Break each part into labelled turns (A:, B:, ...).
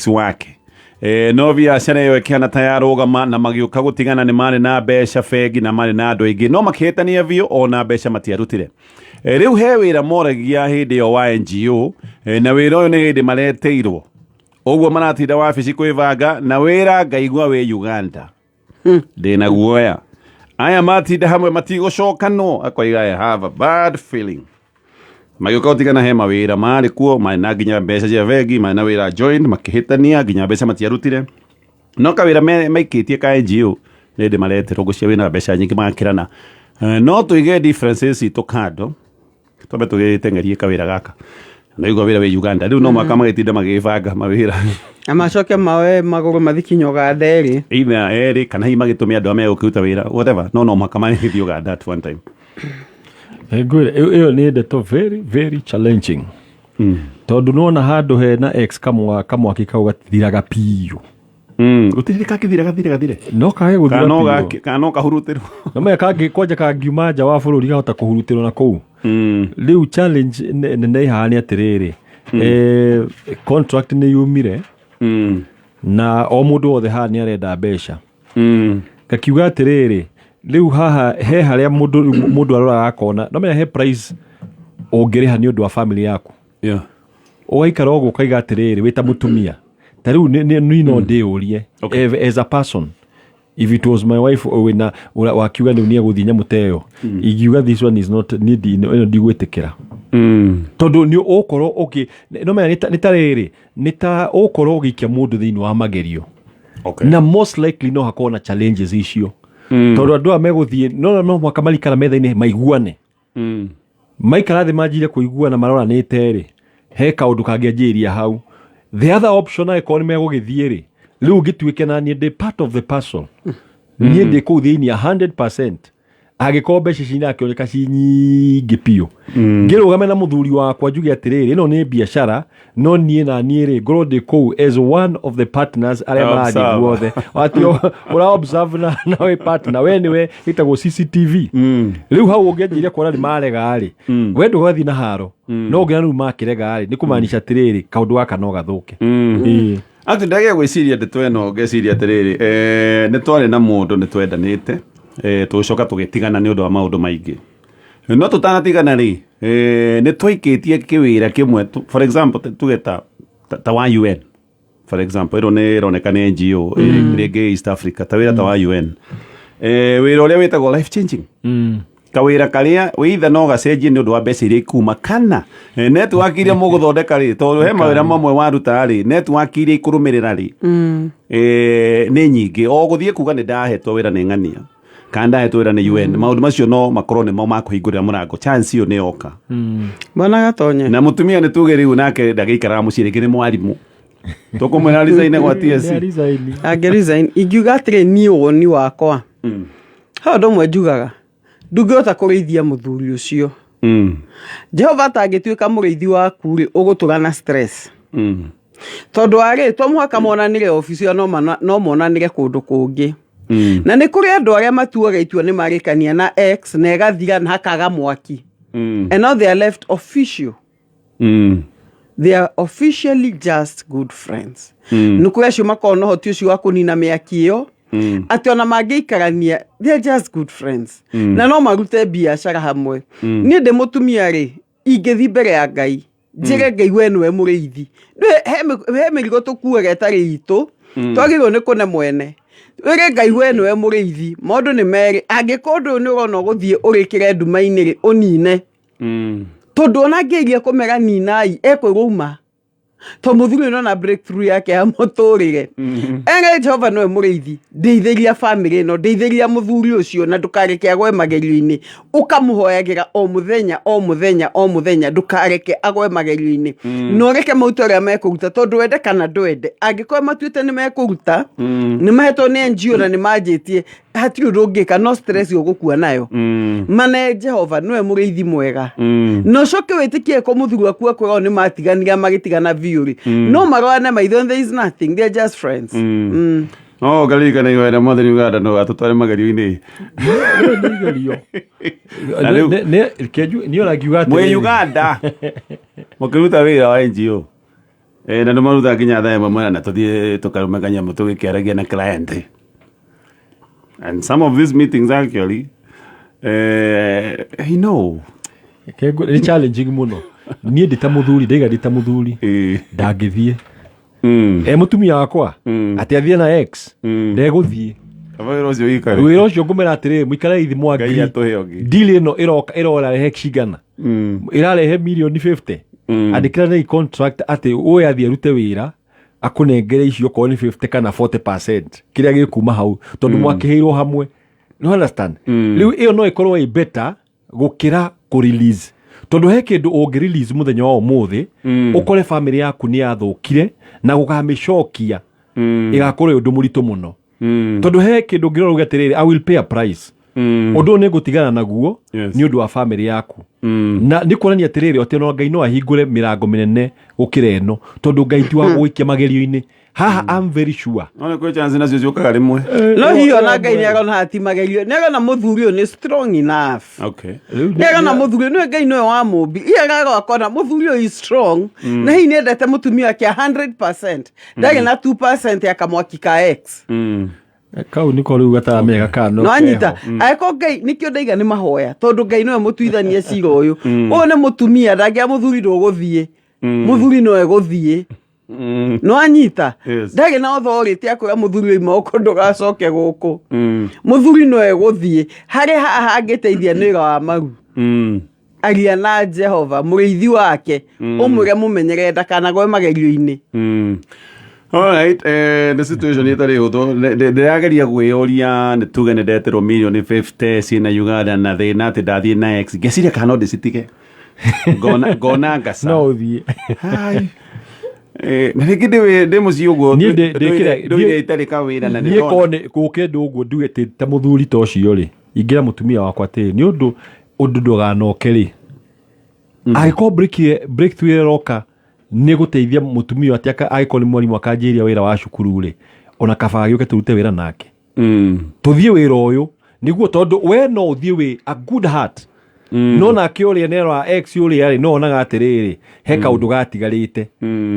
A: Wake no biacara ĩyo ĩkĩhana ta yarũgama na magĩũka gũtigana. Nĩ marĩ na mbeca bengi na marĩ na andũ aingĩ, no makĩhĩtania biũ, ona mbeca matiarutire. Rĩu he wĩra moragia hĩndĩ ĩyo wa NGO, na wĩra ũyũ nĩ hĩndĩ maretĩirwo ũguo maratinda wabici kwĩbanga na wĩra ngaigua wĩ Uganda. Ndĩna guoya aya matinda hamwe matigũcokanwo. Akoiga, "I have a bad feeling." Magĩũka gũtigana, he mawĩra marĩ kuo, marĩ na nginya mbeca cia bengi, marĩ na wĩra join, makĩhĩtania nginya mbeca matiarutire, no kawĩra maikĩtie ka NGO nĩ ndĩ mareterwo ngũcia wĩna mbeca nyingĩ makĩrana. No tũige differences citũ kando, twambe tũgĩteng'erie kawĩra gaka. Naigua wĩra wĩ Uganda rĩu no mwaka magĩtinda magĩbanga mawĩra.
B: Na macoke maoe magũrũ mathi kinya Ũganda ĩrĩ.
A: Either erĩ kana hihi magĩtũme andũ arĩa megũkĩruta wĩra, whatever, no mũhaka magĩthiĩ Uganda at one time.
C: Ngwĩre ĩyo nĩ ndeto very very challenging, tondũ nona handũ hena ex kamwaki kau gatithiraga piũ.
A: Gũtirĩ kangĩthira gathire gathire.
C: No kage gũthira
A: Kana no
C: piũ.
A: Kana no kahurutĩrwo.
C: No menya kangĩ kwanja kangiuma nja wa bũrũri kahota kũhurutĩrwo na kũu. Rĩu challenge nene ĩhaha nĩ atĩrĩrĩ, contract nĩ yumire na o mũndũ wothe haha nĩ arenda mbeca. Ngakiuga atĩrĩrĩ, rĩu haha he harĩa mũndũ aroraga akona, no menya he price ũngĩrĩha nĩ ũndũ wa family yaku. Ũgaikara ũguo ũkaiga atĩrĩrĩ, wĩ ta mũtumia ta rĩu niĩ no ndĩyũrie as a person, if it was my wife wĩna wakiuga rĩu nĩ egũthiĩ nyamũ ta ĩyo, ingiuga this one is not niĩ ĩno ndigwĩtĩkĩra, tondũ nĩ ũkorwo ũkĩ no menya nĩ ta rĩrĩ, nĩ ta ũkorwo ũgĩikia mũndũ thĩinĩ wa magerio. Na most likely no hakorwo na challenges icio, tondũ andũ aya megũthiĩ no mũhaka marikara metha-inĩ maiguane. Maikara thĩ manjire kũiguana maroranĩte rĩ, he kaũndũ kangĩanjĩrĩria hau. The other option, angĩkorwo nĩ megũgĩthiĩ rĩ, rĩu ngĩtuĩke na niĩ ndĩ part of the parcel, niĩ ndĩ kũu thĩinĩ 100%. Angĩkorwo mbeca ici irakĩoneka ci nyingĩ biũ, ngĩrũgame na mũthuri wakwa njuge atĩrĩrĩ, ĩno nĩ biacara, no niĩ na niĩ rĩ, ngorwo ndĩ kũu as one of the partners arĩa marathiĩ
A: Observe.
C: guothe atĩ ũra observe na wĩ partner, we nĩwe ĩtagwo CCTV. Rĩu hau ũngĩanjĩria kuona nĩ marega rĩ, we ndũgathiĩ na haro, no ũngĩona rĩu makĩrega rĩ, nĩ kũmaanisha atĩrĩrĩ, kaũndũ gaka no gathũke. Ĩĩ.
A: Atĩ ndagĩa gwĩciria ndeto ĩno, ngeciria atĩrĩrĩ, nĩ twarĩ na mũndũ nĩ twendanĩte, tũgĩcoka tũgĩtigana nĩ ũndũ wa maũndũ maingĩ, no tũtanatigana rĩ, nĩ twaikĩtie kĩwĩra kĩmwe for example, tuge ta wa UN, for example, ĩno nĩ ĩroneka nĩ NGO rĩngĩ East Africa, ta wĩra ta wa UN, wĩra ũrĩa wĩtagwo life changing, kawĩra karĩa wĩitha no gacenjie nĩ ũndũ wa mbeca iria ikuma kana network iria mũgũthondeka rĩ, tondũ he mawĩra mamwe waruta rĩ, network iria ikũrũmĩrĩra rĩ, nĩ nyingĩ. O gũthiĩ kuga nĩ ndahetwo wĩra nĩ ng'ania kana ndahetwo wĩra nĩ UN, maũndũ macio no makorwo nĩmo makũhingũrĩra mũrango, chance ĩyo nĩ yoka.
B: Bwana Gatonye.
A: Na mũtumia nĩ tuge rĩu nake ndagĩikaraga mũciĩ rĩngĩ, nĩ mwarimũ, tũkũmwĩra resign gwa TSC.
C: Resign.
B: Angĩ resign, ingiuga atĩrĩ, niĩ woni wakwa, he ũndũ ũmwe njugaga, ndũngĩhota kũrĩithia mũthuri ũcio. Jehova atangĩtuĩka mũrĩithi waku rĩ, ũgũtũra na stress, tondũ warĩ to mũhaka monanĩre obici ĩyo, no monanĩre kũndũ kũngĩ. Na nĩ kũrĩ andũ arĩa matuaga itua nĩ marĩkania na ex na ĩgathira na hakaga mwaki, and now they are left official. They are officially just good friends. Nĩ kũrĩ acio makoragwo na ũhoti ũcio wa kũnina mĩaki ĩyo, atĩ ona mangĩikarania they are just good friends na no marute biacara hamwe. Niĩ ndĩ mũtumia rĩ, ingĩthiĩ mbere ya Ngai njĩre Ngai, we nĩwe mũrĩithi. He mĩrigo tũkuaga ĩtarĩ itũ, twagĩrĩirwo nĩ kũne mwene. Wĩre Ngai, we nĩwe mũrĩithi. Maũndũ nĩ merĩ, angĩkorwo ũndũ ũyũ nĩ ũrona ũgũthiĩ ũrĩkĩre nduma-inĩ rĩ, ũnine, tondũ ona ngĩgeria kũmera ninai, ekwĩrwo uma, to mũthuri ũyũ nona breakthrough yake ya mũtũrĩre. Ere Jehova nĩwe mũrĩithi, ndeithĩria family ĩno, ndeithĩria mũthuri ũcio, na ndũkareke agwe magerio-inĩ. Ũkamũhoyagĩra o mũthenya, o mũthenya, o mũthenya, ndũkareke agwe magerio-inĩ, na ũreke maũndũ arĩa mekũruta, tondũ wende kana ndwende, angĩkorwo matuĩte nĩ mekũruta, nĩ mahetwo nĩ NGO na nĩ manjĩtie, hatirĩ ũndũ ũngĩka, no stress ũgũkua nayo. Mane Jehova nĩwe mũrĩithi mwega, na ũcoke wĩtĩkie ko mũthuri waku akwĩra nĩ matiganire, magĩtigana biũ rĩ, no marorane maitho and there is nothing, they are just friends.
A: No ngaririkana ihoya rĩa Mwathani Uganda no atũtware magerio-inĩ.
C: Rĩu nĩ igerio.
A: Na rĩu-
C: Niĩ ona ngiuga
A: mwĩ
C: atĩrĩrĩ,
A: Uganda mũkĩruta wĩra wa NGO. Na nĩ marutaga nginya thaa ĩmwe mwena na tũthiĩ tũkarume kanyamũ tũgĩkĩaragia na client. And some of these meetings actually,
C: Nĩ challenging mũno. Niĩ ndĩ ta mũthuri, ndaiga ndĩ ta mũthuri, ndangĩthiĩ. E mũtumia wakwa atĩ athiĩ na ex, ndegũthiĩ.
A: Kaba wĩra ũcio ũikare.
C: Wĩra ũcio ngũmera atĩrĩrĩ, mũikare ithi
A: Ngai
C: mwangiri
A: atũhe ũngĩ.
C: Deal ĩno ĩroka ĩrorarehe cigana? Ĩrarehe mirioni 50. Andĩkĩranei contract atĩ ũyũ athiĩ arute wĩra, akũnengere icio, okorwo nĩ 50 kana 40%, kĩrĩa gĩkuma hau, tondũ mwakĩheirwo hamwe. You understand? Rĩu ĩyo no ĩkorwo ĩ better gũkĩra kũ release, tondũ he kĩndũ ũngĩ release mũthenya wa ũmũthĩ, ũkore family yaku nĩ yathũkire, na gũkamĩcokia ĩgakorwo ĩ ũndũ mũritũ mũno, tondũ he kĩndũ ũngĩrora uge atĩrĩrĩ, "I will pay a price, ũndũ ũyũ nĩ ngũtigana naguo nĩ ũndũ wa family yaku." Na nĩ kuonania atĩrĩrĩ, atĩ ona Ngai no ahingũre mĩrango mĩnene gũkĩra ĩno, tondũ Ngai ti wa gũikia magerio-inĩ haha. I'm very sure.
A: No nĩ kwĩ chance nacio ciũkaga rĩmwe.
B: No hihi ona Ngai nĩ arona hati magerio, nĩ arona mũthuri ũyũ nĩ strong enough? Nĩ arona mũthuri ũyũ nĩwe Ngai nĩwe wa mũmbi, iye ararora akona mũthuri ũyũ is strong, na hihi nĩ endete mũtumia wake 100%, ndarĩ na 2% ya kamwaki ka ex.
C: Kau nĩko rĩu gataramenya kana
B: no anyita angĩkorwo Ngai nĩkĩo ndaiga nĩ mahoya, tondũ Ngai nĩwe mũtuithania cira ũyũ. Ũyũ nĩ mũtumia ndangĩa mũthuri ndũgũthiĩ, mũthuri no egũthiĩ. No anyita ndarĩ na authority akwĩra mũthuri oima gũkũ, ndũgacoke gũkũ. Mũthuri no egũthiĩ. Harĩ haha angĩteithia nĩ wĩra wa maru. Aria na Jehova mũrĩithi wake, ũmwĩre mũmenyerere ndakanagwe magerio-inĩ.
A: Alright, the situation ĩtarĩ hũthũ. Ndĩrageria gwĩyũria, nĩ tuge nĩ ndeterwo mirioni 50 ciĩna Uganda na thĩna atĩ ndathiĩ na ex, ngeciria kana no ndĩcitige, ngona ngaca.
C: No ũthiĩ.
A: Hai. Na rĩngĩ ndĩ mũciĩ ũguo.
C: Niĩ
A: ndũire itarĩ kawĩra na
C: niĩ
A: nĩndona.
C: Korwo nĩ gũke ndũ ũguo nduge atĩ ta mũthuri ta ũcio rĩ, ingĩra mũtumia wakwa atĩrĩ, nĩ ũndũ ndũganoke rĩ, angĩkorwo breakthrough ĩrĩa ĩroka nĩ gũteithia mũtumia ũyũ, atĩ angĩkorwo nĩ mwarimũ akanjĩria wĩra wa cukuru rĩ, ona kaba agĩũke tũrute wĩra nake, tũthiĩ wĩra ũyũ nĩguo, tondũ we no ũthiĩ wĩ a good heart, no nake ũrĩa nera ex ũrĩa rĩ, no onaga atĩrĩrĩ, he kaũndũ gatigarĩte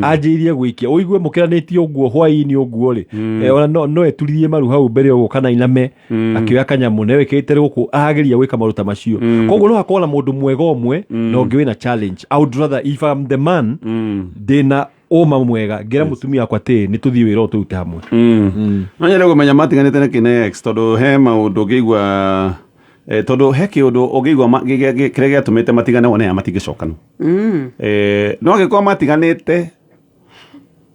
C: anjĩirie gwĩkia, ũigue mũkĩranĩtie ũguo hwaĩ-inĩ ũguo rĩ, ona no eturithie maru hau mbere ũguo kana iname akĩoya kanyamũ na wĩkĩrĩte gũkũ arageria gwĩka maũndũ ta macio. Koguo no hakorwo na mũndũ mwega ũmwe na ũngĩ wĩna challenge. I would rather, if I'm the man, ndĩna ũma mwega, ngĩra mũtumia wakwa atĩrĩ, nĩ tũthiĩ wĩra ũyũ tũrute hamwe.
A: No nyende kũmenya matiganĩte nĩkĩ na ex, tondũ he maũndũ ũngĩigua, tondũ he kĩũndũ ũngĩigua kĩrĩa gĩatũmĩte matigane, wone aya matingĩcokana. No angĩkorwo matiganĩte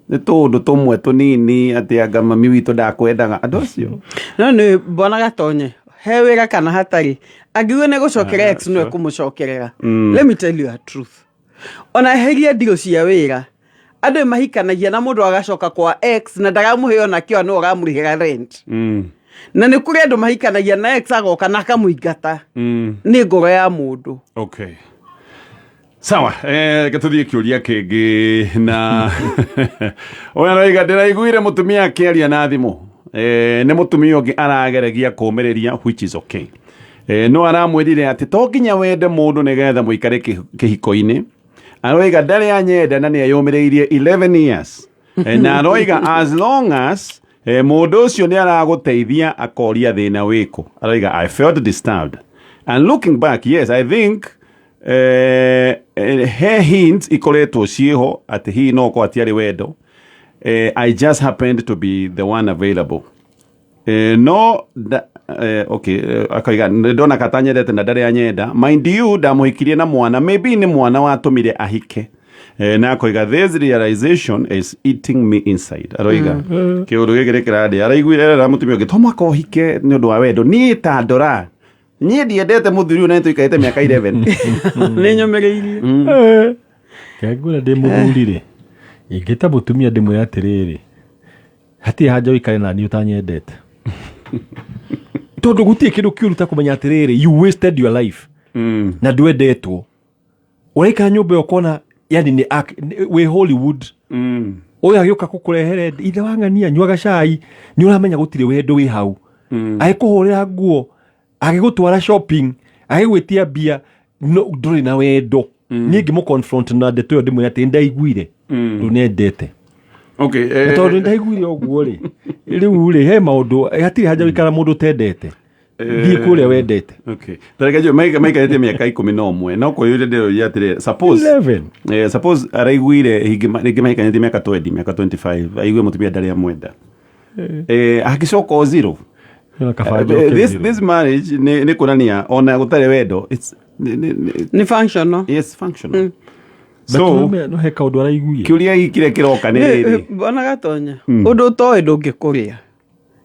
A: nĩ tũũndũ tũmwe tũnini, atĩ anga mami witũ ndakwendaga, andũ acio.
B: No nĩ mbona gatonye he wĩra kana hatarĩ, angiuga nĩ gũcokera ex, no ekũmũcokerera. Let me tell you a truth, ona eherie ndirũ cia wĩra, andũ mahikanagia na mũndũ agacoka kwa ex na ndaramũhe ona kĩo, no ũramũrĩhĩra rent. Na nĩ kũrĩ andũ mahikanagia na ex agoka na akamũingata. Nĩ ngoro ya mũndũ.
A: Okay, sawa, reke tũthiĩ kĩũria kĩngĩ. Na ũyũ arauga, ndĩraiguire mũtumia akĩaria na thimũ, nĩ mũtumia ũngĩ arageragia kũũmĩrĩria, which is okay, no aramwĩrire atĩ to nginya wende mũndũ nĩgetha mũikare kĩhiko-inĩ. Aroiga ndarĩ anyenda na nĩ eyũmĩrĩirie 11 years. Na aroiga as long as mũndũ ũcio nĩ aragũteithia, akoria thĩna wĩkũ. Aroiga, "I felt disturbed and looking back, yes, I think he hints ikoretwo ciĩho atĩ hihi no ũkorwo atiarĩ wendo. I just happened to be the one available." No da, okay, akauga ndona katanyendete na ndarĩ anyenda. Mind you, ndamũhikirie na mwana, maybe nĩ mwana watũmire ahike. Na akoiga, "This realization is eating me inside." Aroiga kĩũndũ gĩkĩ nĩ kĩrandĩa. Araiguire erera mũtumia ũngĩ to mwaka ũhike nĩ ũndũ wa wendo. Niĩ ta ndora, niĩ ndiendete mũthuri ũyũ na nĩ tũikarĩte mĩaka 11.
B: Nĩ nyũmĩrĩirie.
C: Kengwĩra ndĩ mũthuri rĩ, ingĩta mũtumia ndĩmwĩre atĩrĩrĩ, hatirĩ haja ũikare na niĩ ũtanyendete, tondũ gũtirĩ kĩndũ kĩũru ta kũmenya atĩrĩrĩ, you wasted your life na ndwendetwo. Ũraikara nyũmba ĩyo ũkona yani nĩ wĩ Hollywood. Ũyũ agĩũka kũkũrehere ithe wa ng'ania, nyuaga cai, nĩ ũramenya gũtirĩ wendo wĩ hau. Agĩkũhũrĩra nguo, agĩgũtwara shopping, agĩgwĩtia mbia, no ndũrĩ na wendo. Niĩ ngĩmũ confront na ndeto ĩyo, ndĩmwĩre atĩ ndaiguire. Rĩu nĩendete.
A: Okay.
C: Na tondũ nĩndaiguire ũguo rĩ, rĩu rĩ, he maũndũ hatirĩ haja gũikara mũndũ ũtendete, thiĩ kũrĩa wendete.
A: Okay, tareke njũe, maikarĩte mĩaka 11, no kũyũria ndĩroria atĩrĩ, suppose
C: 11.
A: Suppose araiguire rĩngĩ maikarĩte mĩaka 20, mĩaka 25, aigue mũtumia ndarĩ amwenda, angĩcoka o zero.
C: Na kaba njoke zero.
A: This marriage nĩ kuonania ona gũtarĩ wendo, it's
B: Nĩ functional.
A: Yes, functional.
C: But
A: So
C: no he kaũndũ araiguire.
A: Kĩũria gĩkĩ kĩrĩa kĩroka nĩ rĩrĩ.
B: Bona Gatonya, ũndũ ũtoĩ ndũngĩkũrĩa.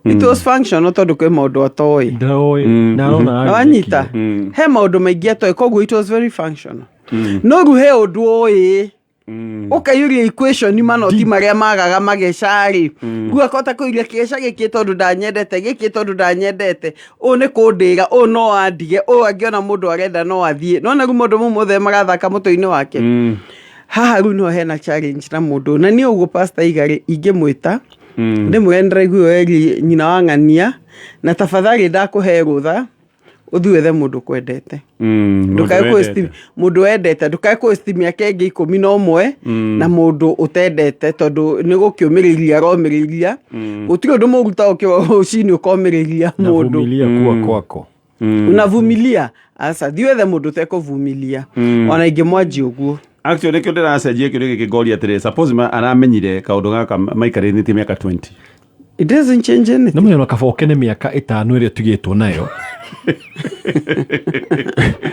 B: It was functional tondũ kwĩ maũndũ atoĩ.
C: Ndaroĩ na arona.
B: Na wanyita, he maũndũ maingĩ atoĩ, koguo it was very functional. No rĩu he ũndũ ũĩ ũkaiyũria equation, manoti marĩa magaga mageca-rĩ, rĩu akahota kũiria kĩgeca gĩkĩ tondũ ndanyendete, gĩkĩ tondũ ndanyendete, ũũ nĩ kũndĩra, ũũ no andige, ũũ angĩona mũndũ arenda no athiĩ. Nona rĩu maũndũ mau mothe marathaka mũtwe-inĩ wake. Haha rĩu no hena challenge na mũndũ, na niĩ ũguo Pastor Iga rĩ, ingĩmwĩta ndĩmwĩre nĩndĩraigua weri nyina wa ng'ania, na tafadhali ndakũhe rũtha ũthiĩ wethe mũndũ kwendete. Ndũkae
A: Mũndũ
B: kũ
A: wendete.
B: Mũndũ wendete, ndũkae kũ waste mĩaka ĩngĩ 11 na mũndũ ũtendete, tondũ nĩ gũkĩũmĩrĩria aromĩrĩria. Gũtirĩ ũndũ mũru ta ũkĩra rũcinĩ ũkomĩrĩria mũndũ.
C: Navumilia kuwa kwako.
B: Unavumilia, aca, thiĩ wethe mũndũ ũtekũvumilia, ona ingĩmwanjia ũguo.
A: Actually, nĩkĩo ndĩracenjia kĩũria gĩkĩ ngoria atĩrĩ, suppose aramenyire kaũndũ gaka maikarĩtie mĩaka 20.
B: It doesn't change anything.
C: Na mũnyona kaba ũkene mĩaka 5 ĩrĩa ũtigĩtwo nayo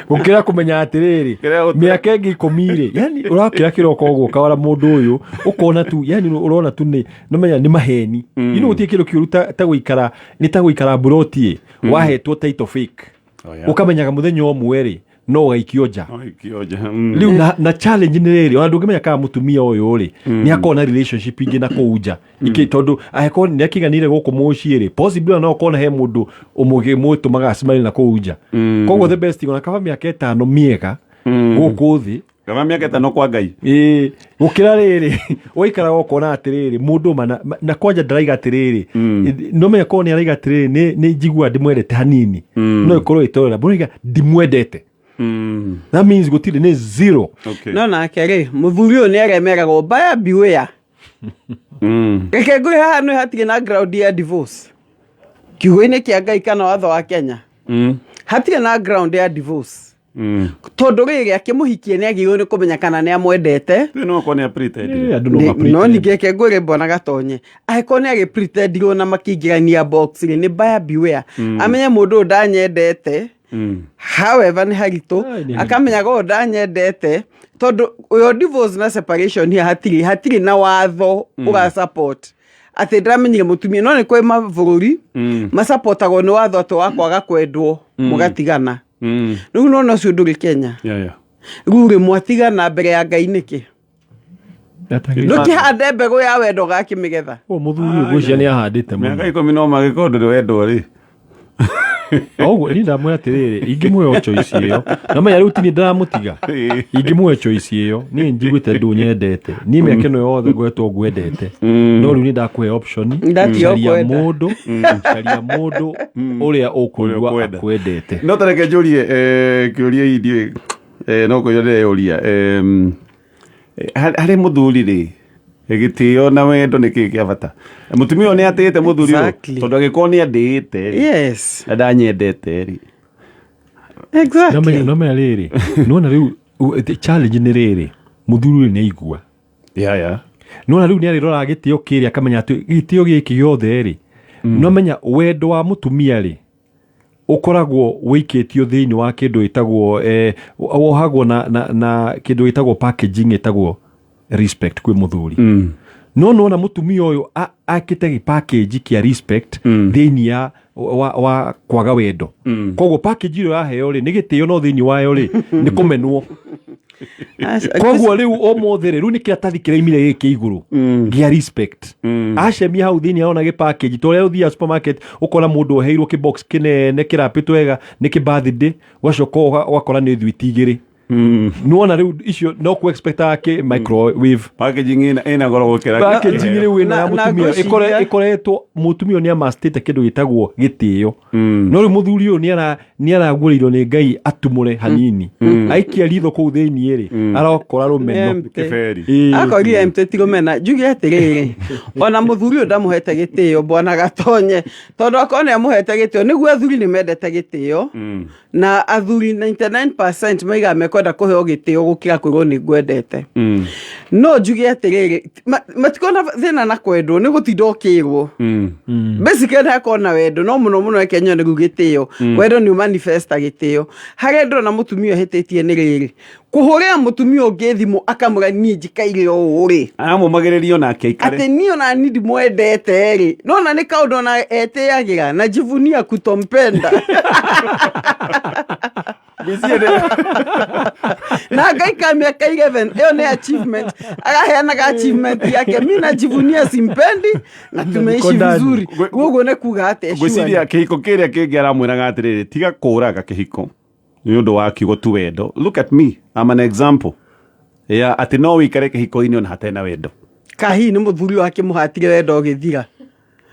C: gũkĩra kũmenya atĩrĩrĩ
A: Kĩrĩa
C: mĩaka ĩngĩ 10 rĩ, yani ũrakĩra kĩroko ũguo ũkawara mũndũ ũyũ, ũkona tu, yani ũrona tu nĩ nomenya nĩ maheni. You know, gũtirĩ kĩndũ kĩũru ta gũikara, nĩ ta gũikara mburoti ĩ wahetwo title fake.
A: Oh, yeah.
C: Ũkamenyaga mũthenya ũmwe rĩ, no ũgaikio nja.
A: Ũgaikio nja.
C: Rĩu na challenge nĩ rĩrĩ, ona ndũngĩmenya kana mũtumia ũyũ rĩ nĩ akorwo na relationship ingĩ na kũu nja. Ikĩ tondũ angĩkorwo nĩ akiganire gũkũ mũciĩ rĩ, possibly ona no ũkorwo he mũndũ ũmũtũmaga acemanie na kũu nja. Koguo the best thing, ona kaba mĩaka 5 mĩega gũkũ thĩ.
A: Kaba mĩaka 5 kwa Ngai.
C: Ĩĩ, gũkĩra rĩrĩ waikaraga ũkona atĩrĩrĩ mũndũ mana na kwanja ndaraiga atĩrĩrĩ, no menya korwo nĩ araiga atĩrĩrĩ nĩ njiguaga ndĩmwendete hanini, no ĩkorwo ĩtorera mũraiga ndimwendete. That means gũtirĩ, nĩ zero.
A: Okay.
B: No nake rĩ, mũthuri ũyũ nĩ aremeragwo, buyer beware. Reke ngwĩre, haha nĩ hatirĩ na ground ya divorce kiugo-inĩ kĩa Ngai kana watho wa Kenya. Hatirĩ na ground ya divorce tondũ rĩrĩ akĩmũhikie nĩ agĩrĩirwo nĩ kũmenya kana nĩ amwendete.
A: Rĩu no okorwo nĩ a-pretend.
C: Ĩĩ, andũ no
B: No
C: ma-pretend.
B: ningĩ reke ngwĩre, mbona Gatonye, angĩkorwo nĩ agĩpretendirwo na makĩingĩrania box rĩ, nĩ buyer beware, amenye mũndũ ũyũ ndanyendete. However, nĩ haritũ.
C: Ai, nĩ haritũ.
B: Akamenyaga ũyũ ndanyendete, tondũ ũyũ divorce na separation here hatirĩ na watho ũra support atĩ ndĩramenyire mũtumia, no nĩ kwĩ mabũrũri masapotagwo nĩ watho atĩ wa kwaga kwendwo mũgatigana. Rĩu nona ũcio ndũrĩ Kenya. Rĩu rĩ, mwatigana mbere ya Ngai nĩkĩ? Ndũkĩhande mbegũ ya wendo gakĩmĩgetha.
C: Ũyũ mũthuri ũyũ ngwĩciria nĩ ahandĩte mũno.
A: Mĩaka 10 no magĩkorwo ndũrĩ wendwo rĩ.
C: Oguo niĩ ndamwĩra atĩrĩrĩ, ingĩmũhe choice ĩyo, na menya rĩu tini ndĩramũtiga, ingĩmũhe choice ĩyo, niĩ njiguĩte ndũnyendete, niĩ mĩaka ĩno yothe ngoretwo ngwendete, no rĩu nĩ ndakũhe option.
B: Ndatiga
C: Caria
B: ũkwenda.
C: mũndũ, caria mũndũ ũrĩa ũkũigua
A: ũkwenda.
C: akwendete.
A: No tareke njũrie kĩũria ndiũĩ, no kũria ndĩreyũria, harĩ mũthuri rĩ, gĩtĩo na wendo nĩ kĩĩ kĩa bata? Mũtumia ũyũ nĩ atĩĩte mũthuri ũyũ? Tondũ angĩkorwo nĩ andĩĩte rĩ, na ndanyendete rĩ.
C: No menya rĩrĩ, nĩwona rĩu challenge nĩ rĩrĩ, mũthuri ũyũ nĩ aigua. Nona rĩu nĩ arĩroraga gĩtĩo kĩrĩa, akamenya atĩ gĩtĩo gĩkĩ gĩothe rĩ, no menya wendo wa mũtumia rĩ ũkoragwo wĩikĩtio thĩinĩ wa kĩndũ ĩtagwo wohagwo na kĩndũ gĩtagwo packaging ĩtagwo respect kwĩ mũthuri. No nona mũtumia ũyũ akĩte gĩ package kĩa respect thĩinĩ ya wa kwaga wendo. Koguo package ĩyo yaheo rĩ, nĩ gĩtĩo, no thĩinĩ wayo rĩ nĩ kũmenwo. Koguo rĩu ũmũthĩ rĩ, rĩu nĩ kĩratathi kĩraimire gĩkĩ igũrũ gĩa respect, acemia hau thĩinĩ arona gĩ package ta ũrĩa ũthiaga supermarket ũkona mũndũ oheirwo kĩbox kĩnene kĩrapĩtwo wega nĩ kĩ birthday, ũgacoka ũgakora nĩ thwiti 2. Nĩwona rĩu icio no ku expectaga kĩ microwave.
A: Packaging ĩna goro gũkĩra.
C: Packaging rĩu ĩno ya
B: Na
C: mũtumia
B: ngwĩciria-
C: ĩkoretwo mũtumia ũyũ nĩamastĩte kĩndũ gĩtagwo gĩtĩo, no rĩu mũthuri ũyũ nĩaragũrĩirwo nĩ Ngai atumũre hanini, aikia ritho kũu thĩiniĩ rĩ, arokora rũmeno.
B: Empty.
A: Kĩberi.
C: Ĩĩ.
B: Akorire empty ti rũmena. Njuge atĩrĩrĩ, ona mũthuri ũyũ ndamũhete gĩtĩo, bwana Gatonye, tondũ akorwo nĩ amũhete gĩtĩo, nĩguo athuri nĩ mendete gĩtĩo, na athuri 99% maigaga mekwenda kũheo gĩtĩo gũkĩra kwĩrwo nĩ ngwendete. No njuge atĩrĩrĩ, matikona thĩna na kwendwo, nĩ gũtinda ũkĩrwo. Basically hakorwo na wendo, no mũno mũno reke nyone rĩu gĩtĩo. Wendo nĩ ũmanifesta gĩtĩo. Harĩa ndĩrona mũtumia ũhĩtĩtie nĩ rĩrĩ, kũhũrĩra mũtumia ũngĩ thimũ akamwĩra niĩ njikaire ũũ rĩ,
A: Aramũmagĩrĩria onake aikare.
B: Atĩ niĩ ona ni ndimwendete rĩ, nona nĩ kaũndũ ona etĩagĩra na jivunia kutompenda. Na ngaikara mĩaka 11, ĩyo nĩ achievement araheanaga, achievement yake, mi najivunia simpendi na tumeishi
C: Niko ndani.
B: vizuri. Ũguo nĩ kuga atĩa?
A: Ngwĩciria kĩhiko kĩrĩa kĩngĩ aramwĩraga atĩrĩrĩ, tiga kũraga kĩhiko nĩ ũndũ wa kiugo tu wendo. Look at me, I'm an example ya atĩ no wĩikare kĩhiko-inĩ ona hatarĩ na wendo.
B: Kahihi nĩ mũthuri wake mũhatire wendo ũgĩthira.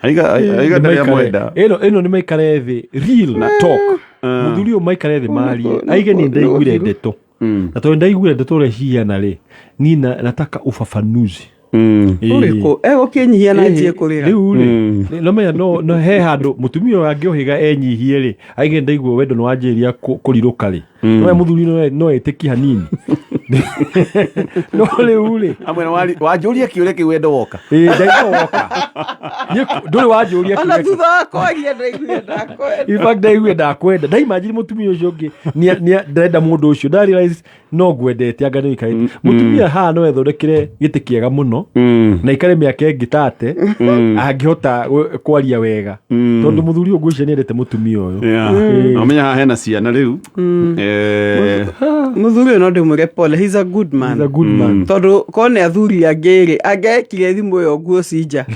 A: Aiga ndarĩ amwenda.
C: Ĩno nĩ maikare thĩ, real talk, mũthuri ũyũ maikare thĩ marie, aige nĩ ndaiguire ndeto, na tondũ ndaiguire ndeto ũrĩa cihiana rĩ, niĩ nataka ufafanuzi. Ĩĩ.
B: Ũrĩkũ egũkĩnyihia na njie kũrĩra?
C: Rĩu rĩ, no menya no he handũ mũtumia ũyũ angĩũhĩga enyihie rĩ, aige ndaigua wendo nĩ wanjĩrĩria kũrirũka rĩ, no mũthuri no etĩkie hanini, no rĩu rĩ,
A: Amwĩra wanjũria kĩũria kĩu wendo woka.
C: Ĩĩ, ndaigua woka. Niĩ ndũrĩ wanjũria
B: Ona
C: kĩũria.
B: Thutha wa kwaria ndaiguire ndakwenda.
C: In fact, ndaiguire ndakwenda, ndaimagine mũtumia ũcio ũngĩ ndĩrenda mũndũ ũcio, ndarealize no ngwendete anga nĩ ũikarĩte mũtumia haha no ethondekere gĩtĩ kĩega mũno na ikare mĩaka ĩngĩ tate angĩhota kwaria wega, tondũ mũthuri ũyũ ngwĩciria nĩendete mũtumia ũyũ.
A: Yeah. Amenya haha hena ciana rĩu.
B: Mũthuri ũyũ no ndĩmwĩre pole, he's a good man.
C: He's a good man.
B: Tondũ korwo nĩ athuri angĩ rĩ, angĩekire thimũ ĩyo nguo cinja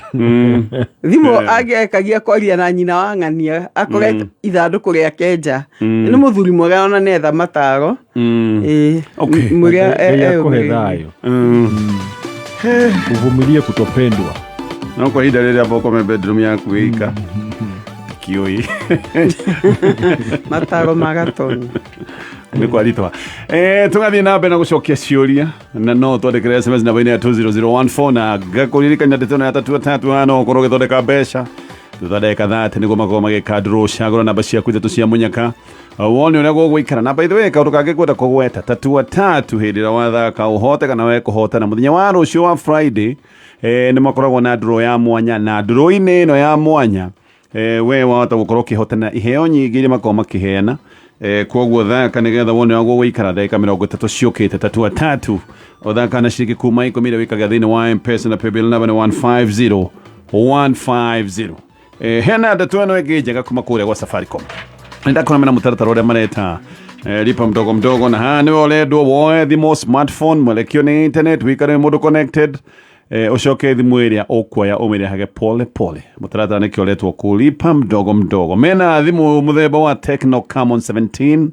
B: thimũ, angĩekagia kwaria na nyina wa ng'ania akore ithandũkũ rĩake nja. Nĩ mũthuri mwega ona nĩetha mataro. Ĩĩ. Mwĩre
C: Ngai akũhe
B: eyũmĩrĩrie.
C: Thayũ, uvumilie kutopendwa.
A: No kwa ihinda rĩrĩa bokome bedroom yaku wĩika kiũi.
B: Mataro magatonya.
A: Nĩ kwaritwa. Tũgathiĩ na mbere na gũcokia ciũria, na no twandĩkĩre SMS namba-inĩ ya 20014, na ngakũririkania ndeto ĩno ya tatu tatu haha no ũkorwo ũgĩthondeka mbeca thutha ndagĩka 30 nĩguo makorwo magĩka draw. Cagũra namba ciaku ithatũ cia mũnyaka, wone ũrĩa gũgũikara. Na by the way, kaũndũ kangĩ kwenda kũgweta, tatua tatu hĩndĩ ĩrĩa wathaka ũhote kana wekũhotana, mũthenya wa rũciũ wa Friday nĩ makoragwo na draw ya mwanya, na draw-inĩ ĩno ya mwanya we wahota gũkorwo ũkĩhotana iheo nyingĩ iria makoragwo makĩheana. Koguo thaka nĩgetha wone ũrĩa gũgũikara ndagĩka 30 ciũkĩte. Tatua tatu ũthaka na ciringi kuma 10 iria wĩkaga thĩinĩ wa Mpesa, na paybill namba nĩ 150 150. Hena ndeto ĩno ĩngĩ njega kuma kũrĩa gwa Safaricom. Nĩndakora mena mũtaratara ũrĩa mareta lipa mdogo mdogo, na haha nĩwe ũrendwo woe thimũ smartphone mwelekeo nĩ internet, wĩikare mũndũ connected, ũcoke thimũ ĩrĩa ũkuoya ũmĩrĩhage pole pole. Mũtaratara nĩkĩo ũretwo kulipa mdogo mdogo. Mena thimũ mũthemba wa Tecno Camon 17,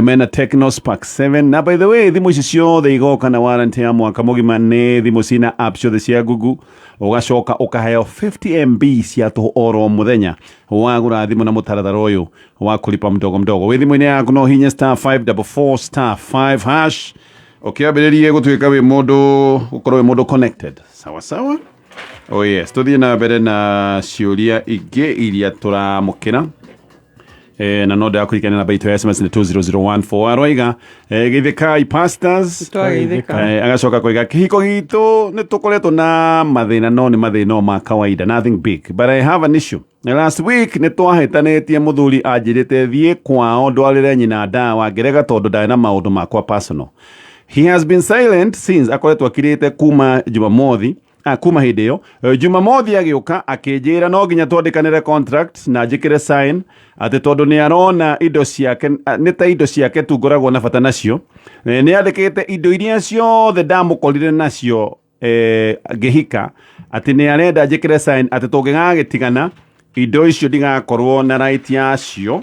A: mena Tecno Spark 7, na by the way, thimũ ici ciothe igoka na warranty ya mwaka mũgima. Nĩ thimũ cina app ciothe cia Google, ũgacoka ũkaheo 50 MB cia tũhũ oro mũthenya wagũra thimũ na mũtaratara ũyũ wa kulipa mdogo mdogo. Wĩ thimũ-inĩ yaku no hinya *544*5# ũkĩambĩrĩrie gũtuĩka wĩ mũndũ, gũkorwo wĩ mũndũ connected. Sawa sawa. Oh yes, tũthiĩ na mbere na ciũria ingĩ iria tũramũkĩra. Na no ndĩrakũririkania namba itũ ya SMS nĩ 20014. Aroiga geithĩkai pastors.
B: Twageithĩka.
A: Agacoka koiga kĩhiko gitũ nĩ tũkoretwo na mathĩna, no nĩ mathĩna o ma kawaida, nothing big, but I have an issue. Na last week nĩ twahĩtanĩtie, mũthuri anjĩrĩte thiĩ kwao ndwarĩre nyina ndawa, ngĩrega tondũ ndarĩ na maũndũ makwa personal. He has been silent since, akoretwo akirĩte kuma Jumamothi. Kuma hĩndĩ ĩyo. Jumamothi agĩũka akĩnjĩra no nginya twandĩkanĩre contract na njĩkĩre sign atĩ tondũ nĩ arona indo ciake nĩ ta indo ciake tu ngoragwo na bata nacio. Nĩ andĩkĩte indo iria ciothe ndamũkorire nacio ngĩhika, atĩ nĩ arenda njĩkĩre sign atĩ tũngĩgagĩtigana indo icio ndigakorwo na right yacio.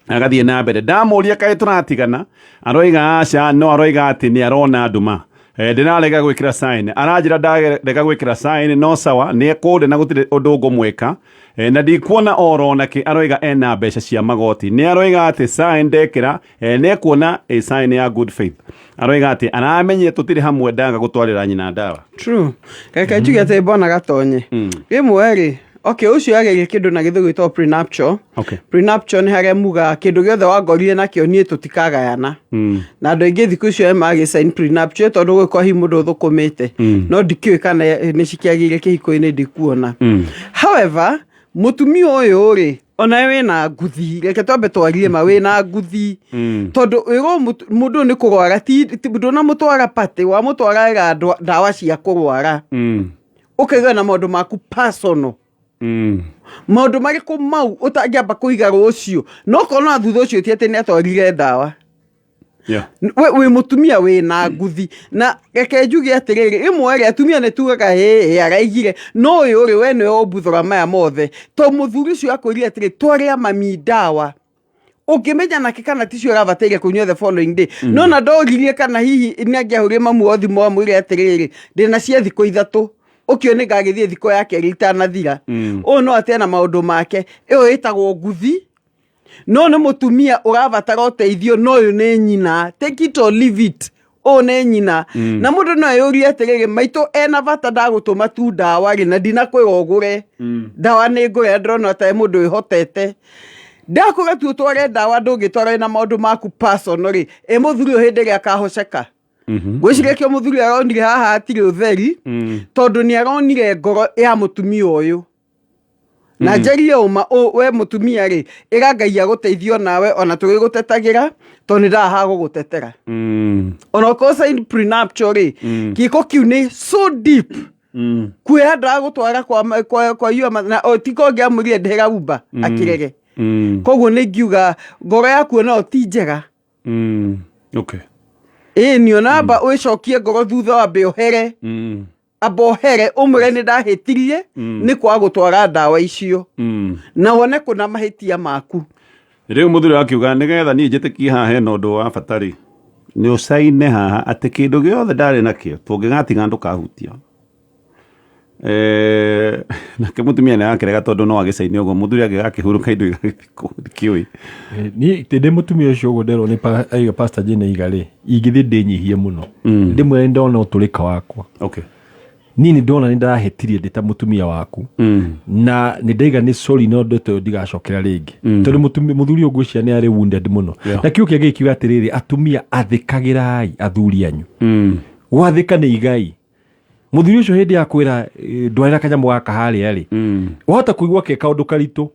A: Agathiĩ na mbere, ndamũria kaĩ tũratigana, aroiga aca, no aroiga atĩ nĩ arona nduma. Ndĩrarega gwĩkĩra sign, aranjĩra ndarega gwĩkĩra sign no sawa, nĩ ekũnde na gũtirĩ ũndũ ngũmwĩka. Na ndikuona oro nakĩ, aroiga ena mbeca cia magoti. Nĩ aroiga atĩ sign ndekĩra, nĩ ekuona ĩ sign ya good faith. Aroiga atĩ aramenyire tũtirĩ hamwe ndaga gũtwarĩra nyina ndawa.
B: True. Reke njuge atĩ mbona gatonye rĩmwe rĩ, okay, ũcio ageria kĩndũ na gĩthũngũ gĩtagwo prenuptial. Prenuptial nĩ harĩa mugaga kĩndũ gĩothe wangorire nakĩo niĩ tũtikagayana. Na andũ aingĩ thikũ icio magĩ sign prenuptial tondũ gwĩkwa hihi mũndũ ũthũkũmĩte, no ndikĩũĩ kana nĩ cikĩagĩire kĩhiko-inĩ, ndikuona. However, mũtumia ũyũ rĩ, onawe wĩna nguthi, reke twambe twarie ma, wĩna nguthi, tondũ wĩrwo mũndũ ũyũ nĩ kũrwara, ndũnamũtwara party, wamũtwara ndawa cia kũrwara, ũkaigua na maũndũ maku personal. Maũndũ marĩkũ mau ũtangĩamba kũiga rũciũ? No korwo thutha ũcio ti atĩ nĩ atwarire ndawa. We wĩ mũtumia wĩna nguthi, na reke njuge atĩrĩrĩ, rĩmwe rĩ, atumia nĩ tugaga ĩĩ araigire, no ũyũ rĩ, we nĩwe ũmbuthũra maya mothe, to mũthuri ũcio akwĩrire atĩrĩ, twarĩa mami ndawa, ũngĩmenya nake kana ticio ũrabataire kũnyua the following day. No na ndoririe kana hihi nĩ angĩahũrire mamu wa thimũ amwĩre atĩrĩrĩ, ndĩna cia thikũ 3, ũkĩo nĩ ngagĩthiĩ thikũ ya kerĩ itanathira. Ũyũ no ate na maũndũ make, ĩyo ĩtagwo nguthi. No nĩ mũtumia ũrabatara ũteithio, no ũyũ nĩ nyina, take it or leave it, ũyũ nĩ nyina. Na mũndũ no eyũrie atĩrĩrĩ, maitũ ena bata ndagũtũma tu ndawa rĩ, na ndinakwĩra ũgũre ndawa, nĩ ngũre, ndĩrona ta mũndũ wĩhotete, ndakwĩra tu ũtware ndawa, ndũngĩtwara wĩna maũndũ maku personal rĩ, ĩ mũthuri ũyũ hĩndĩ ĩrĩa akahoceka? Ngwĩciria kĩo mũthuri aronire haha hatirĩ ũtheri, tondũ nĩ aronire ngoro ya mũtumia ũyũ. Na njarie ũma, we mũtumia rĩ, ĩra Ngai agũteithio nawe, ona tũgĩgũtetagĩra, tondũ nĩ ndaha gũgũtetera. Ona okorwo sign prenuptial rĩ, gĩko kĩu nĩ so deep, kuoya ndawa gũtwara kwa iyo na o ti ko ngĩamũrire ndĩhĩra Uber akĩrege. Koguo nĩ ngiuga ngoro yaku nayo ti njega. Ĩĩ, nĩ ona amba wĩcokie ngoro thutha, wambe ũhere, amba ũhere, ũmwĩre nĩ ndahĩtirie nĩ kwaga gũtwara ndawa icio, na wone kũna mahĩtia maku.
A: Rĩu mũthuri akiuga nĩgetha niĩ njĩtĩkie haha hena ũndũ wa bata rĩ, nĩ ũcaine haha atĩ kĩndũ gĩothe ndarĩ nakĩo tũngĩgatiga ndũkahutia. Nake mũtumia nĩ arakĩrega tondũ no agĩcaine ũguo, mũthuri angĩgakĩhurũka indo igagĩthiĩ kũ, ndikĩũĩ.
C: Niĩ ndĩ mũtumia ũcio ũguo nderwo nĩ aiga Pastor Jane aiga rĩ, ingĩthiĩ ndĩnyihie mũno, ndĩmwĩre nĩ ndona ũtũrĩka wakwa. Niĩ nĩ ndona nĩ ndahĩtirie ndĩ ta mũtumia waku, na nĩ ndaiga nĩ sorry, no ndeto ĩyo ndigacokera rĩngĩ, tondũ mũthuri ũyũ ngwĩciria nĩ arĩ wounded mũno. Na kĩu kĩngĩ gĩkiuga atĩrĩrĩ, atumia athĩkagĩrai athuri anyu. Gwathĩka nĩ igai. Mũthuri ũcio hĩndĩ ya kwĩra, ndwarĩra kanyamũ gaka harĩa rĩ, wahota kũigua ke kaũndũ karitũ,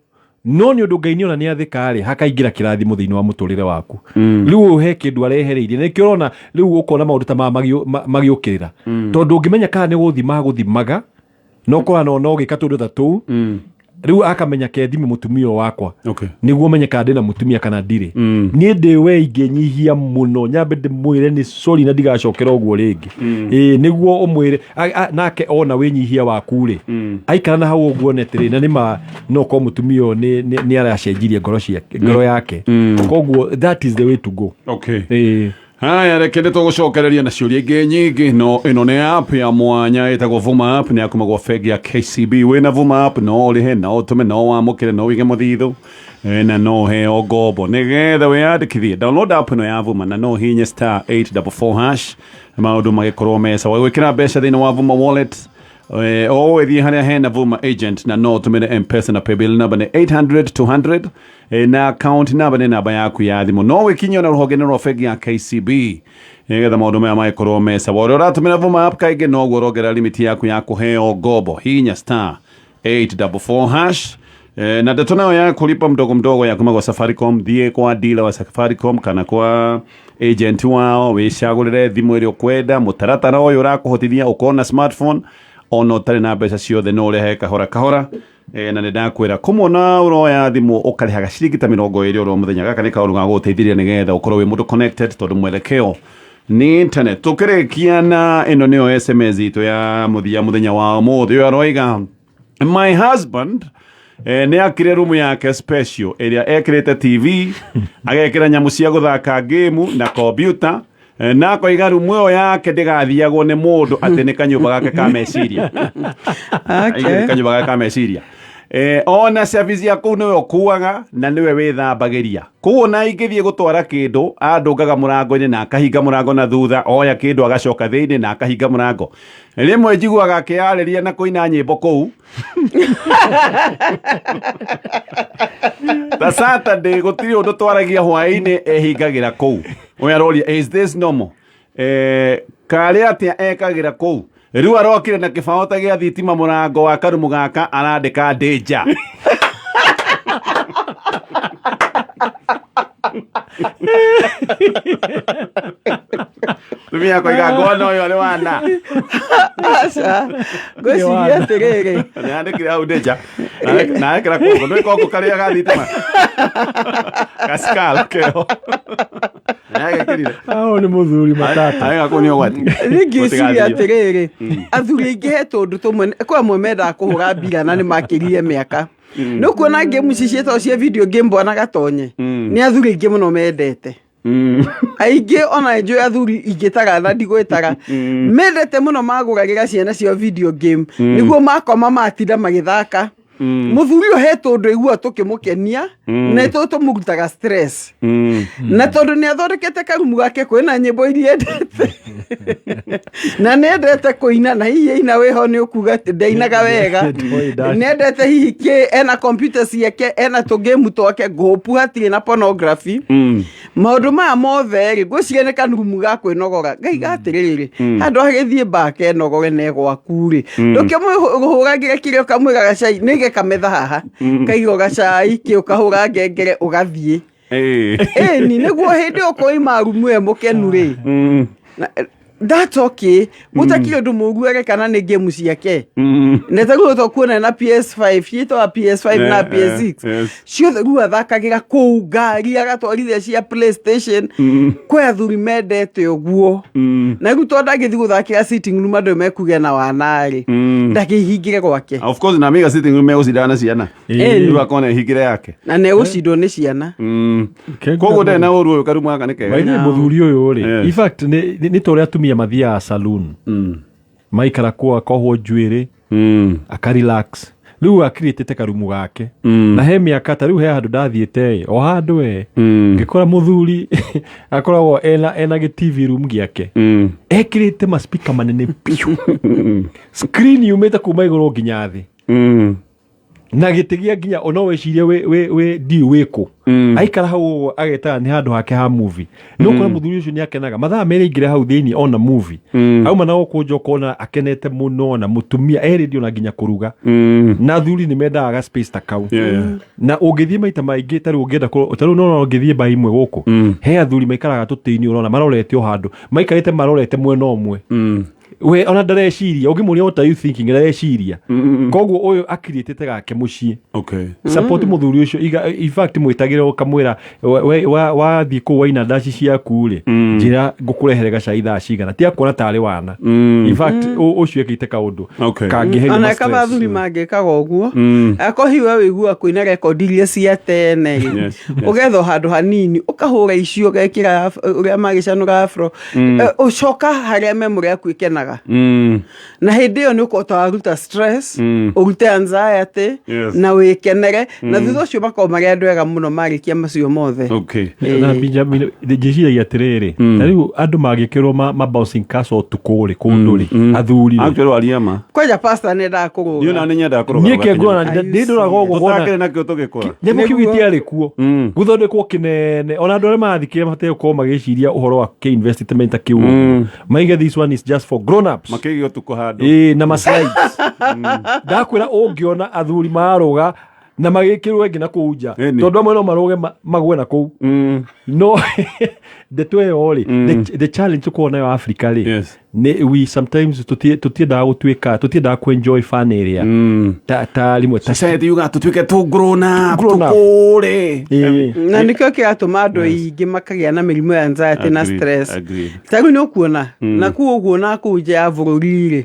C: no nĩ ũndũ Ngai nĩona nĩ athĩka rĩ, hakaingĩra kĩrathimo thĩinĩ wa mũtũrĩre waku. Rĩu ũyũ he kĩndũ arehereirie, nĩkĩo ũrona rĩu ũkona maũndũ ta maya magĩũkĩrĩra, tondũ ũngĩmenya kana nĩ gũthima gũthimaga no kora no gĩka tũndũ ta tũu. Rĩu akamenya kethime mũtumia ũyũ wakwa, nĩguo menye kana ndĩna mũtumia kana ndirĩ. Niĩ ndĩ we ingĩnyihia mũno, nyambe ndĩmwĩre nĩ sorry na ndigacokera ũguo rĩngĩ. Ĩĩ, nĩguo ũmwĩre nake ona wĩnyihia waku rĩ, aikara na hau ũguo one atĩrĩ, na nĩma no korwo mũtumia ũyũ nĩ aracenjirie ngoro ciake, ngoro yake. Koguo that is the way to go. Ĩĩ.
A: Haya, reke nĩ tũgũcokereria na ciũria ingĩ nyingĩ, no ĩno nĩ app ya mwanya ĩtagwo Vuma app, nĩ ya kuma gwa bengi ya KCB. Wĩna Vuma app no ũrĩhe, no ũtũme, no wamũkĩre, no ũige mũthithũ, na no ũheo ngombo. Nĩgetha wĩyandĩkithie, download app ĩno ya Vuma na no ũhihinye *844#, maũndũ magĩkorwo mesa wa gwĩkĩra mbeca thĩinĩ wa Vuma wallet. O ũgĩthiĩ harĩa hena Vuma agent, na no ũtũmĩre M-Pesa, na paybill number nĩ 800 200, na account number nĩ namba yaku ya thimũ. No wĩkinyie na rũhonge-inĩ rwa bengi ya KCB nĩgetha maũndũ maya magĩkorwo mesa. Ũrĩa ũratũmĩra Vuma app kaingĩ noguo ũrongerera limit yaku ya kũheo ngombo. Hihinya *844#. Na ndeto nayo ya kulipa mdogo mdogo ya kuma gwa Safaricom, thiĩ kwa dealer wa Safaricom kana kwa agent wao, wĩcagũrĩre thimũ ĩrĩa ũkwenda. Mũtaratara ũyũ ũrakũhotithia ũkorwo na smartphone ona ũtarĩ na mbeca ciothe, no ũrehe kahora kahora. Na nĩ ndakwĩra kũmwona ũroya thimũ ũkarĩhaga ciringi ta 20 oro mũthenya. Gaka nĩ kaũndũ ga gũgũteithĩrĩria nĩgetha ũkorwo wĩ mũndũ connected, tondũ mwelekeo nĩ internet. Tũkĩrĩkia na ĩno nĩyo SMS itũ ya mũthia mũthenya wa ũmũthĩ. Ũyũ aroiga, my husband Nĩ akire rumu yake special ĩrĩa ekĩrĩte TV, agekĩra nyamũ cia gũthaka game na kompiuta, na akoiga rumu ĩyo yake ndĩgathiagwo nĩ mũndũ, atĩ nĩ kanyũmba gake ka meciria. Aigĩte kanyũmba gake ka meciria. Ona service ya kũu nĩwe ũkuaga na nĩwe wĩthambagĩria. Koguo na ingĩthiĩ gũtwara kĩndũ, andũngaga mũrango-inĩ na akahinga mũrango na thutha, oya kĩndũ agacoka thĩinĩ na akahinga mũrango. Rĩmwe njiguaga akĩyarĩria na kũina nyĩmbo kũu. Ta Saturday gũtirĩ ũndũ twaragia hwaĩ-inĩ, ehingagĩra kũu. Ũyũ aroria, is this normal? Karĩ atĩa ekagĩra kũu? Rĩu arokire na kĩbaũ ta gĩa thitima mũrango wa karumu gaka, arandĩka danger. Tumia akoiga ngona ũyũ arĩ wana.
B: Aca, ngwĩciria atĩrĩrĩ,
A: Nĩandĩkire hau danger. Na ekĩra kongo, nĩ kongo karĩa ga thitima. Gasikala keho. Nĩagekĩrire.
C: Aho nĩ mũthuri matata.
A: Arega kũu nĩ ũgwati.
B: Niĩ ngĩciria
A: Gũtigathiio.
B: atĩrĩrĩ, athuri aingĩ he tũndũ tũmwe, kwĩ amwe mendaga kũhũra mbira na nĩ makĩrire mĩaka. Nĩ ũkuona game ici ciĩtagwo cia video game, bwana Gatonye, nĩ athuri aingĩ mũno mendete. Aingĩ ona njũĩ athuri ingĩtara na ndigwĩtara, mendete mũno, magũragĩra ciana ciao video game nĩguo makoma matinda magĩthaka. Mũthuri ũyũ he tũndũ aigua tũkĩmũkenia na tũũ tũmũrutaga stress, na tondũ nĩ athondekete karumu gake, kwĩna nyĩmbo iria endete na nĩ endete kũina, na hihi aina wĩho nĩ ũkuga atĩ ndainaga wega.
C: Ndoĩ
B: Nĩ endete hihi kĩ ena computer ciake, ena tũgame twake, ngũpu hatirĩ na pornography, maũndũ maya mothe rĩ, ngwĩciria nĩ kanurumu ga kwĩnogora. Ngaiga atĩrĩrĩ, handũ agĩthiĩ mbaka enogore na egwaku rĩ, ndũkĩmũhũragĩre kĩrĩa ũkamwĩra gacai nĩge kametha haha kaigwo gacai kĩ, ũkahũra ngengere ũgathiĩ. Ĩni nĩguo hĩndĩ ĩyo ũkoima rumu ĩyo mũkenu rĩ. That's okay, gũtakĩrĩ ũndũ mũũru areka na nĩ game ciake. Na ta rĩu ũtokuona na PS5, ciĩtagwo PS5 na PS6, ciothe rĩu athakagĩra kũu, ngari agatwarithia cia PlayStation. Kwĩ athuri mendete ũguo, na rĩu tondũ ndangĩthiĩ gũthakĩra sitting room, andũ mekuge na wana-rĩ, ndakĩhingĩre gwake.
A: Of course, na amiga sitting room megũcindana na ciana. Rĩu akona ehingĩre yake.
B: Na nĩegũcindwo nĩ ciana.
A: Koguo ndarĩ na ũru, ũyũ karumu gaka nĩ kega.
C: By the way, mũthuri ũyũ rĩ, in fact nĩ ta ũrĩa atumia mathiaga saloon, maikara kuo, akohwo njuĩrĩ, akarelax. Rĩu akirĩtĩte karumu gake, na he mĩaka ta rĩu he handũ ndathiĩte ĩ, o handũ e ngĩkora mũthuri akoragwo ena gĩ TV room gĩake, ekĩrĩte maspika manene biũ, screen yumĩte kuma igũrũ nginya thĩ, na gĩtĩ gĩa nginya no wĩcirie wĩ ndiũ wĩkũ. Aikara hau ũguo agetaga nĩ handũ hake ha movie. Nĩ ũkora mũthuri ũcio nĩ akenaga mathaa merĩ aingĩra hau thĩinĩ ona movie, auma na gũkũ nja ũkona akenete mũno na mũtumia erĩndĩ ona nginya kũruga. Na athuri nĩ mendaga ga space ta kau. Na ũngĩthiĩ maita maingĩ, ta rĩu ũngĩenda ta rĩu no ũngĩthiĩ mba imwe gũkũ, he athuri maikaraga tũtĩ-inĩ, ũrona marorete o handũ, maikarĩte marorete mwena ũmwe. We ona ndareciria, ũngĩmũria, "What are you thinking?" Ndareciria. Koguo ũyũ akirĩtĩte gake mũciĩ. Support mũthuri ũcio. In fact mwĩtagĩre, ũkamwĩra, "Wathiĩ kũu waina ndaci ciaku rĩ, njĩra ngũkũrehere gacai thaa cigana." Ti akuona tarĩ wana. In fact ũcio ekĩte kaũndũ kangĩheria
B: Ona
C: ma
B: kaba
C: stress.
B: athuri mangĩkaga ũguo, akorwo hihi we wĩigua kũina rekondi iria cia tene rĩ, ũgetha o handũ hanini, ũkahũra icio, ũgekĩra ũrĩa magĩcanũra afro. Ũcoka harĩa memory yaku ĩkenaga, na hĩndĩ ĩyo nĩ ũkũhota waruta stress, ũrute anxiety, na wĩkenere, na thutha ũcio makorwo marĩ andũ ega mũno marĩkia macio mothe.
C: Na Benjamin, njĩciragia atĩrĩrĩ, ta rĩu andũ mangĩkĩrwo ma bouncing castle ũtukũ rĩ, kũndũ rĩ, athuri rĩ.
A: Actually waria ma.
B: Kwanja pastor nĩendaga
A: Niĩ
B: kũrũga.
A: ona nĩ nyendaga kũrũga.
C: Niĩ kĩngũrona ndĩndũraga ũguo ngona
A: Tũtakĩrĩ nakĩo tũgĩkũra.
C: Nyamũ kĩu
B: Nĩguo.
C: gĩtiarĩ kuo gũthondekwo kĩnene, ona andũ arĩa marathikĩrĩria mabataire gũkorwo magĩciria ũhoro wa kĩ-investment ta kĩu ũguo. Maige this one is just for grown ups.
A: Makĩigio ũtukũ handũ.
C: Ĩĩ, na ma slides, ndakwĩra ũngĩona athuri marũga na magĩkĩrwo ĩngĩ na kũu nja,
A: Ĩni.
C: tondũ amwe no marũge magwe na kũu. No ndeto ĩyo rĩ, the challenge tũkoragwo nayo Africa rĩ, Nĩ we sometimes tũtiendaga gũtuĩka, tũtiendaga ku enjoy fun ĩrĩa ta rĩmwe ta
A: Society yuga tũtuĩke tũ grown up,
C: Grown up.
A: tũkũre.
C: Ĩĩ.
B: Na nĩkĩo kĩratũma andũ aingĩ makagĩa na mĩrimũ ya anxiety na
A: Agreed,
B: stress.
A: Agreed.
B: Ta rĩu nĩ ũkuona na kũu ũguo na kũu nja ya bũrũri rĩ,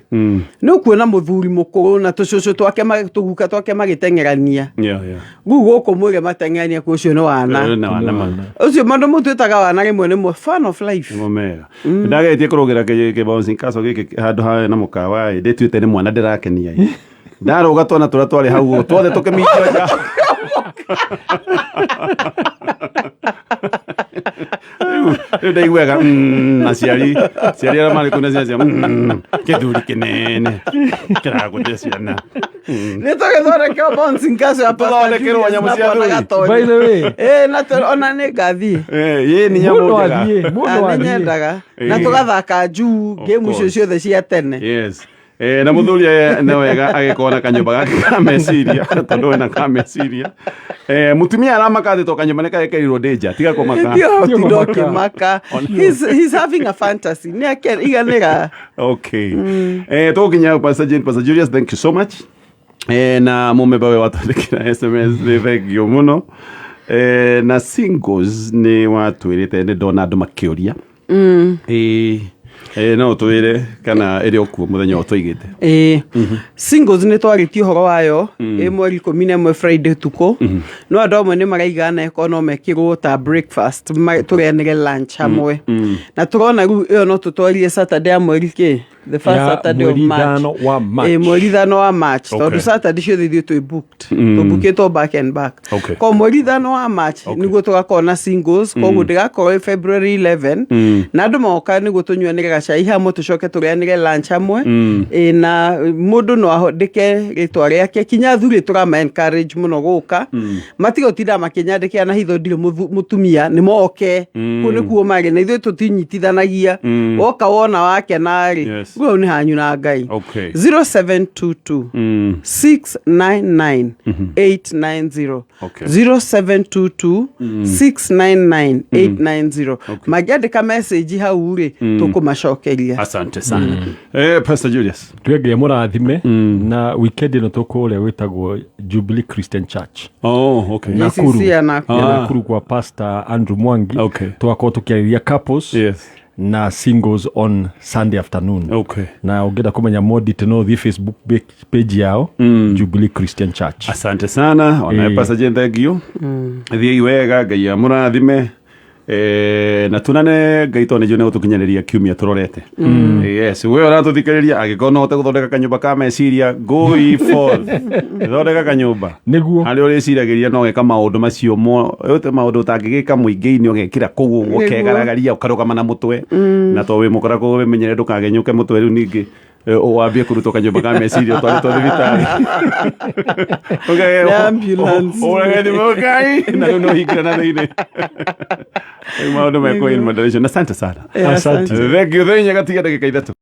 B: nĩ ũkuona mũthuri mũkũrũ na tũcũcũ twake tũguka twake magĩteng'erania. Rĩu gũkũ mwĩre mateng'erania kũ, ũcio nĩ wana.
A: Na wana ma.
B: Ũcio maũndũ mũtwĩtaga wana rĩmwe nĩmo fun of life.
A: Nĩmo mega. Ndageretie kũrũgĩra kĩ-bouncing castle gĩkĩ handũ harĩ na mũkawa ĩ, ndĩtuĩte nĩ mwana ndĩrakenia ĩ. Ndarũga twana tũrĩa twarĩ hau ũguo, twothe tũkĩminjio nja. Rĩu ndaiguaga aciari aciari arĩa marĩ kũu na ciana ciao, kĩthuri kĩnene kĩragũthia ciana.
B: Nĩ tũgĩthondekerwo bouncing castle ya Pastor
A: Tũthondekerwo
B: Julius
A: nyamũ
B: na
A: cia
B: Bwana
A: athuri.
B: Gatonyo.
C: By the way,
B: Ĩ, na ona nĩ ngathiĩ.
A: Eh, ĩ nĩ nyamũ
C: mũndũ
A: njega.
C: athiĩ, mũndũ
B: Ah, nĩ
C: athiĩ.
B: nyendaga na
A: Ĩ.
B: tũgathaka juu
A: Of
B: game icio
A: course.
B: ciothe cia tene.
A: Yes. Eh, na muthuri nĩ wega agĩkorwo na kanyũmba gake ka meciria tondũ wĩna ka meciria. Eh, mutumia aramaka atĩ to kanyũmba nĩ karekerirwo ndĩ nja, tiga kũmaka.
B: Ndio
C: Ndio
B: ũtinda
C: kũmaka.
B: ũkĩmaka. He's having a fantasy. Nĩ iganĩra.
A: Okay. Eh, tũgũkinya Pastor Jane, Pastor Julius, thank you so much. Eh, na mũmemba we watwandĩkĩra SMS nĩ thank you mũno. Eh, na singles nĩ watwĩrĩte nĩ ndona andũ makĩũria. Ĩĩ. Eh, no ũtwĩre kana ĩrĩ o kuo mũthenya ũyũ twaigĩte.
B: Ĩĩ, singles nĩ twarĩtie ũhoro wayo ĩ mweri 11 Friday tukũ, no andũ amwe nĩ maraiga na ĩkorwo no mekĩrwo ta breakfast, tũrĩanĩre lunch hamwe, na tũrona rĩu ĩyo no tũtwarie Saturday ya mweri kĩ, the first
C: Ya
B: Saturday of
C: mweri
B: March.
C: 5 wa March.
B: Ĩ, mweri 5 wa March, tondũ Saturday ciothe ithuĩ twĩ booked, tũbukĩtwo back and back. Ko mweri 5 wa March nĩguo tũgakorwo na singles, koguo ndĩgakorwo ĩ February 11, na andũ moka nĩguo tũnyuanĩre gacai hamwe, tũcoke tũrĩanĩre lunch hamwe. Ĩ, na mũndũ no aandĩke rĩtwa rĩake, kinya athuri tũrama encourage mũno gũka, matigũtinda makĩnyandĩkĩra na hitho ndirĩ mũtumia, nĩ moke kũu nĩkuo marĩ, na ithuĩ tũtinyitithanagia, woka wona wakena rĩ, rĩu hau nĩ hanyu na Ngai. 0722 699 890. 0722 699 890. Mangĩandĩka message hau rĩ, tũkũmacokeria.
A: Asante sana. Eh, Pastor Julius.
C: Twenge mũrathime na weekend ĩno tũkũrĩa gwĩtagwo Jubilee Christian Church.
A: Oh, okay.
C: Nakuru.
B: GCC ya Nakuru.
C: Ya Nakuru kwa Pastor Andrew Mwangi. Tũgakorwo tũkĩarĩria couples na singles on Sunday afternoon. Na ũngĩenda kũmenya more detail no ũthiĩ Facebook page yao, Jubilee Christian Church.
A: Asante sana ona. Pastor Jane, thank you. Thiĩi wega, Ngai amũrathime. Eh, na tunane Ngai to nĩnjũĩ nĩgũtũkinyanĩria kiumia tũrorete. Yes, we ũratũthikĩrĩria, angĩkorwo no ũhote gũthondeka kanyũmba ka meciria, go ye forth, thondeka kanyũmba
C: Nĩguo.
A: Harĩa ũrĩciragĩria no geka maũndũ macio mo maũndũ ũtangĩgĩka mũingĩ-inĩ, ũgekĩra kũu ũguo. Ũkegaragaria, ũkarũgama na mũtwe, na to wĩ mũkora kũu wĩmenyere ndũkagenyũke mũtwe rĩu ningĩ wambie kũrutwo kanyũmba ka meciria ũtwarĩtwo thibitarĩ.
B: Nĩ ambulance.
A: Ũrage thimũ Ngai na rĩu nĩ ũhingĩra na thĩinĩ. Rĩu maũndũ mekwo in moderation. Asante sana.
B: Eh, asante.
A: Thank you. Thaa 4 gatiga ndagĩka 3.